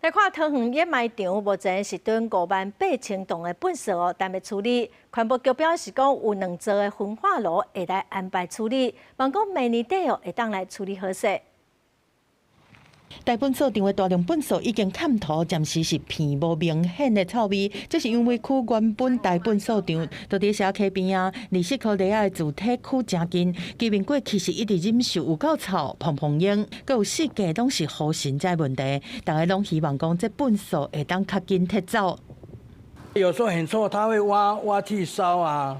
來看桃園掩埋場，目前是囤5萬8千噸的糞埽哦，等欲處理。環保局表示講，有兩座的焚化爐會來安排處理，望講明年底哦會當來處理好勢。大糞埽場的大量糞埽已經崁塗，暫時是鼻無明顯的臭味，這是因為區原本大糞埽場就佇社區邊仔，離士克里亞的住宅區誠近，居民過去是一直忍受有夠臭、蓬蓬煙，閣有四界攏是烏塵這問題，大家攏希望講這糞埽會當較緊撤走。有時候很臭，他會挖挖去燒啊，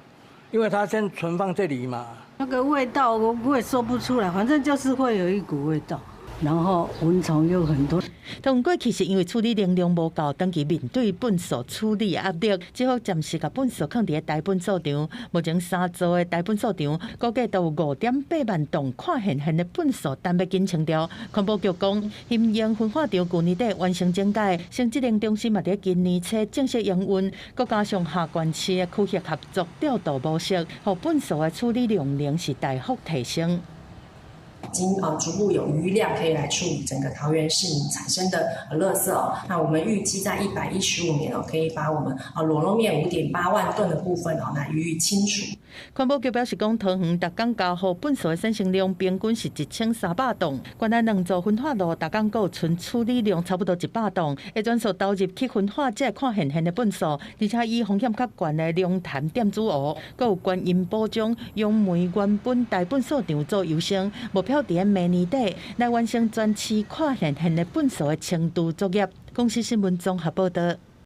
因為他先存放這裡嘛。那個味道我也說不出來，反正就是會有一股味道。然後蚊蟲又很多。同過去是因為處理能量無夠，長期面對糞埽處理的壓力，只好暫時共糞埽囥佇大糞埽場。目前三座的大糞埽場，估計都有5.8萬噸看現現的糞埽等欲緊清掉。環保局講，興榮焚化場舊年底完成整改，生質能中心嘛佇今年初正式營運，閣加上下縣市的區域合作調度模式，予糞埽的處理量能是大幅提升。已經啊逐步有餘量可以來處理整個桃園市民產生的垃圾哦。那我們預計在115年哦，可以把我們啊裸露面5.8萬噸的部分哦，來予以清除。環保局表示講，桃園逐工交予糞埽的產生量平均是1300噸，原來兩座焚化爐逐工閣有存處理量差不多100噸，會全數投入去焚化這看現現的糞埽，而且以風險較懸的龍潭電子湖，閣有觀音埔將楊梅原本大糞埽場做優先，目標佇明年底來完成全市看現現的糞埽的清除作業。公視新聞綜合報導。